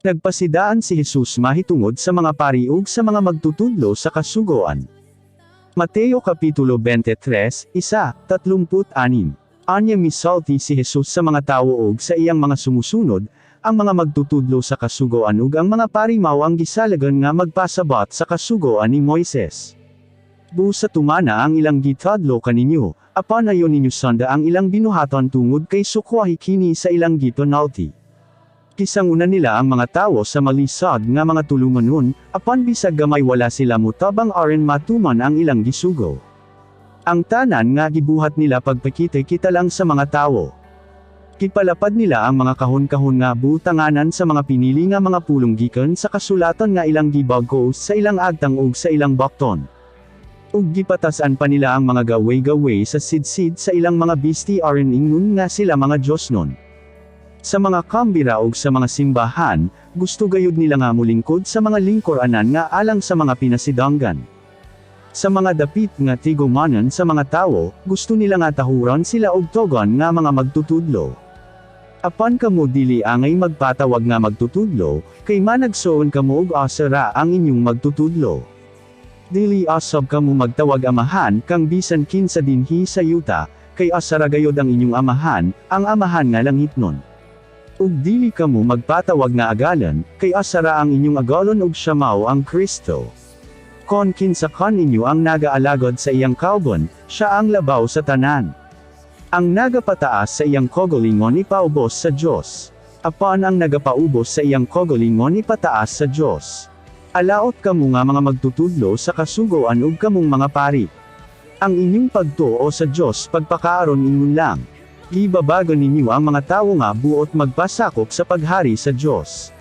Nagpasidaan si Jesus mahitungod sa mga pari ug sa mga magtutudlo sa kasugoan. Mateo Kapitulo 23, 1, 36. Anya misulti si Jesus sa mga tawo ug sa iyang mga sumusunod, ang mga magtutudlo sa kasugoan ug ang mga pari mao ang gisalagan nga magpasabot sa kasugoan ni Moises. Busa tumana ang ilang gitadlo kaninyo, apan ayo ninyo sunda ang ilang binuhaton tungod kay sukwahi kini sa ilang gipanulti. Kisanguna nila ang mga tawo sa malisod nga mga tulumanon, apan bisag gamay wala sila mutabang aron matuman ang ilang gisugo. Ang tanan nga gibuhat nila pagpakita-kita lang sa mga tawo. Gipalapad nila ang mga kahon-kahon nga butanganan sa mga pinili nga mga pulong gikan sa kasulatan nga ilang gibagkos sa ilang agtang ug sa ilang bakton. Ug gipatas-an pa nila ang mga gaway-gaway sa sidsid sa ilang mga bisti aron ingnon nga sila mga Diyosnon. Sa mga kambira ug sa mga simbahan, gusto gayud nila nga mulingkod sa mga lingkuranan nga alang sa mga pinasidanggan. Sa mga dapit nga tigumanan sa mga tawo, gusto nila nga tahuron sila og togon nga mga magtutudlo. Apan kamo dili angay magpatawag nga magtutudlo, kay managsoon kamo og asa ra ang inyong magtutudlo. Dili usab kamo magtawag amahan kang bisan kinsa dinhi sa yuta, kay asa ra gayod ang inyong amahan, ang Amahan nga langitnon. Ug dili kamo magpatawag nga agalan, kay asa ra ang inyong agalon ug siya mao ang Kristo. Kon kinsa kaninyo ang nagaalagod sa iyang kauban, siya ang labaw sa tanan. Ang nagapataas sa iyang kaugalingon ipaubos sa Dios. Apan ang nagapaubos sa iyang kaugalingon ipataas sa Dios. Alaot kamo nga mga magtutudlo sa kasugoan ug kamong mga pari. Ang inyong pagtuo sa Dios pagpakaaron ingon lang. Gibabago ninyo ang mga tawo nga buot magpasakop sa paghari sa Dios.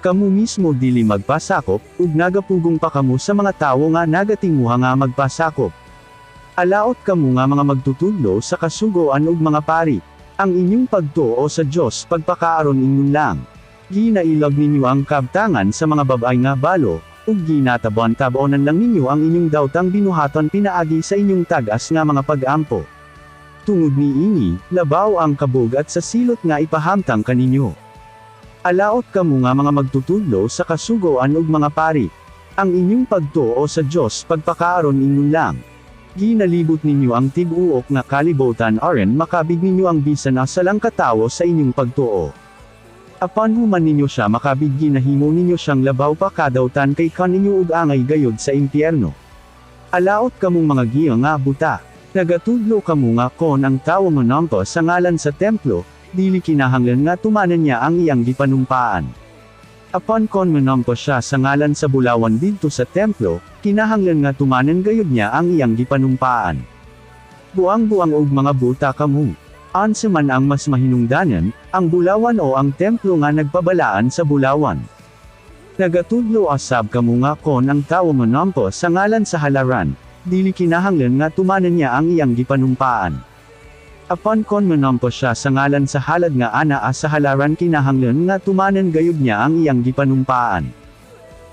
Kamo mismo dili magpasakop, ug nagapugong pa kamo sa mga tawo nga nagatinguha nga magpasakop. Alaot kamo nga mga magtutudlo sa kasugoan ug mga pari. Ang inyong pagtuo sa Dios pagpakaaron ingon lang. Ginailog ninyo ang kabtangan sa mga babay nga balo, ug ginatabon-tabonan lang ninyo ang inyong dawtang binuhaton pinaagi sa inyong tag-as nga mga pag-ampo. Tungod niini, labaw ang kabugat sa silot nga ipahamtang kaninyo. Alaot kamo nga mga magtutudlo sa kasugoan ug mga pari. Ang inyong pagtuo sa Dios pagpakaaron ingon lang. Ginalibot ninyo ang tibuok nga kalibutan aron makabig ninyo ang bisan asa lang ka tawo sa inyong pagtuo. Apan human ninyo siya makabig, ginahimo ninyo siyang labaw pa kadawtan kay kaninyo ug angay gayod sa impyerno. Alaot kamong mga giya nga buta. Nagatudlo kamo nga kon ang tawo manampa sa ngalan sa templo, dili kinahanglan nga tumanan niya ang iyang gipanumpaan. Apan kon manampa siya sa ngalan sa bulawan didto sa templo, kinahanglan nga tumanan gayud niya ang iyang gipanumpaan. Buang-buang og mga buta kamo. Unsa man ang mas mahinungdanan, ang bulawan o ang templo nga nagpabalaan sa bulawan? Nagatudlo asab kamo nga kon ang tawo manampa sa ngalan sa halaran, dili kinahanglan nga tumanan niya ang iyang gipanumpaan. Apan kon manampa siya sa ngalan sa halad nga anaa sa halaran, kinahanglan nga tumanan gayud niya ang iyang gipanumpaan.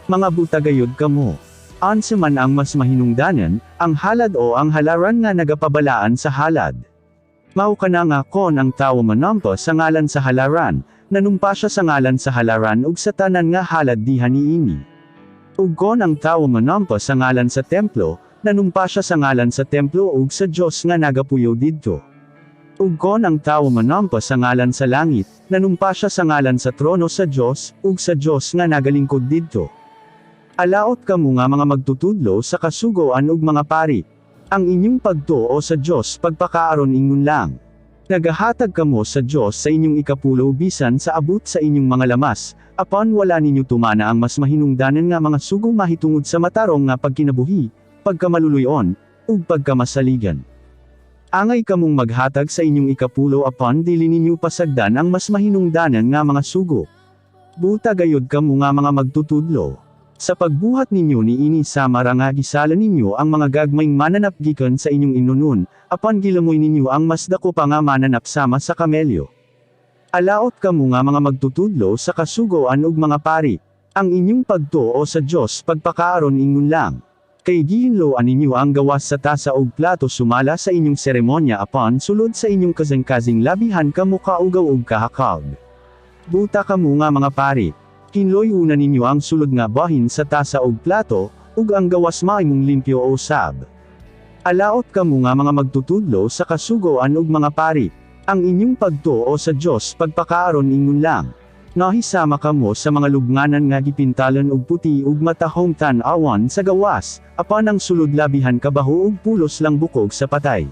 Mga buta gayud kamo. Unsa man ang mas mahinungdanan, ang halad o ang halaran nga nagapabalaan sa halad? Mao kana nga kon ang tawo manampa sa ngalan sa halaran, nanumpa siya sa ngalan sa halaran ug sa tanan nga halad diha niini. Ug kon ang tawo manampa sa ngalan sa templo, nanumpa siya sa ngalan sa templo ug sa Dios nga nagapuyo didto. Ug kon ang tawo manampa sa ngalan sa langit, nanumpa siya sa ngalan sa trono sa Dios, ug sa Dios nga nagalingkod didto. Alaot kamo nga mga magtutudlo sa kasugoan ug mga pari. Ang inyong pagtuo sa Dios pagpakaaron ingon lang. Nagahatag kamo sa Dios sa inyong ikapulo bisan sa abot sa inyong mga lamas, apan wala ninyo tumana ang mas mahinungdanan nga mga sugo mahitungod sa matarong nga pagkinabuhi, pagkamaluluyon, ug pagkamasaligan. Angay kamong maghatag sa inyong ikapulo apan dili ninyo pasagdan ang mas mahinungdanan nga mga sugo. Buta gayud kamo nga mga magtutudlo. Sa pagbuhat ninyo niini sama ra nga gisala ninyo ang mga gagmayng mananap gikan sa inyong inunon, apan gilamoy ninyo ang mas dako pa nga mananap sama sa kamelyo. Alaot kamo nga mga magtutudlo sa kasugoan ug mga pari. Ang inyong pagtuo sa Dios pagpakaaron ingon lang. Kay gihinloan ninyo ang gawas sa tasa ug plato sumala sa inyong seremonya, apan sulod sa inyong kasing-kasing labihan kamo kaugaw ug kahakag. Buta kamo nga mga pari. Hinloy una ninyo ang sulod nga bahin sa tasa og plato, ug ang gawas mahimong limpyo usab. Alaot kamo nga mga magtutudlo sa kasugoan ug mga pari. Ang inyong pagtuo sa Dios pagpakaaron ingon lang. Nahisama kamo sa mga lubnganan nga gipintalan og puti ug matahong tan-awan sa gawas, apan ang sulod labihan kabaho ug pulos lang bukog sa patay.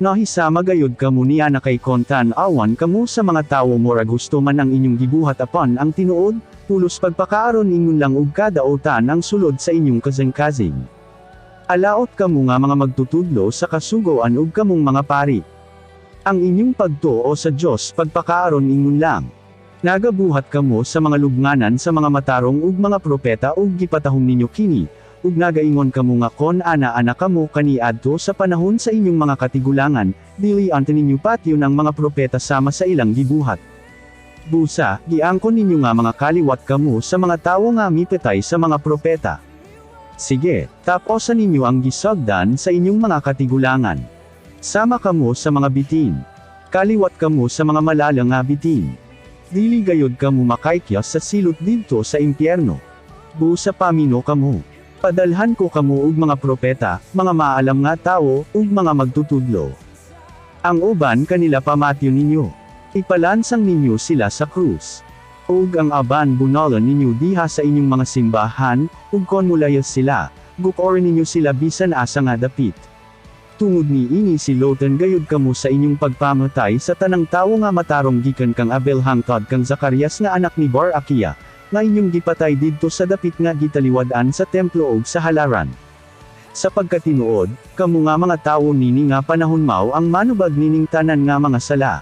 Nahisama gayud kamo niana kay kon tan-awan kamo sa mga tawo murag husto man ang inyong gibuhat, apan ang tinuod, pulos pagpakaaron ingon lang ug kadautan ang sulod sa inyong kasing-kasing. Alaot kamo nga mga magtutudlo sa kasugoan ug kamong mga pari. Ang inyong pagtuo sa Dios pagpakaaron ingon lang. Nagabuhat kamo sa mga lubnganan sa mga matarong ug mga propeta ug gipatahom ninyo kini, ug nagaingon kamo nga kon ana-ana kamo kaniadto sa panahon sa inyong mga katigulangan, dili unta ninyo patyon ang mga propeta sama sa ilang gibuhat. Busa, giangkon ninyo nga mga kaliwat kamo sa mga tawo nga mipatay sa mga propeta. Sige, taposan ninyo ang gisugdan sa inyong mga katigulangan. Sama kamo sa mga bitin. Kaliwat kamo sa mga malala nga bitin. Dili gayod kamo makaikyas sa silot didto sa impyerno. Busa pamino kamo. Padalhan ko kamo og mga propeta, mga maalam nga tawo, ug mga magtutudlo. Ang uban kanila pamatyon ninyo. Ipalansang ninyo sila sa krus. Ug ang aban bunalan ninyo diha sa inyong mga simbahan, ug kon mulayas sila, gukorin ninyo sila bisan asa nga dapit. Tungod ni ini silotan gayud kamo sa inyong pagpamatay sa tanang tawo nga matarong gikan kang Abel hangtod kang Zacarias nga anak ni Barakia, nga inyong gipatay didto sa dapit nga gitaliwad-an sa templo ug sa halaran. Sa pagkatinuod, kamo nga mga tawo nini nga panahon mao ang manubag nining tanan nga mga sala.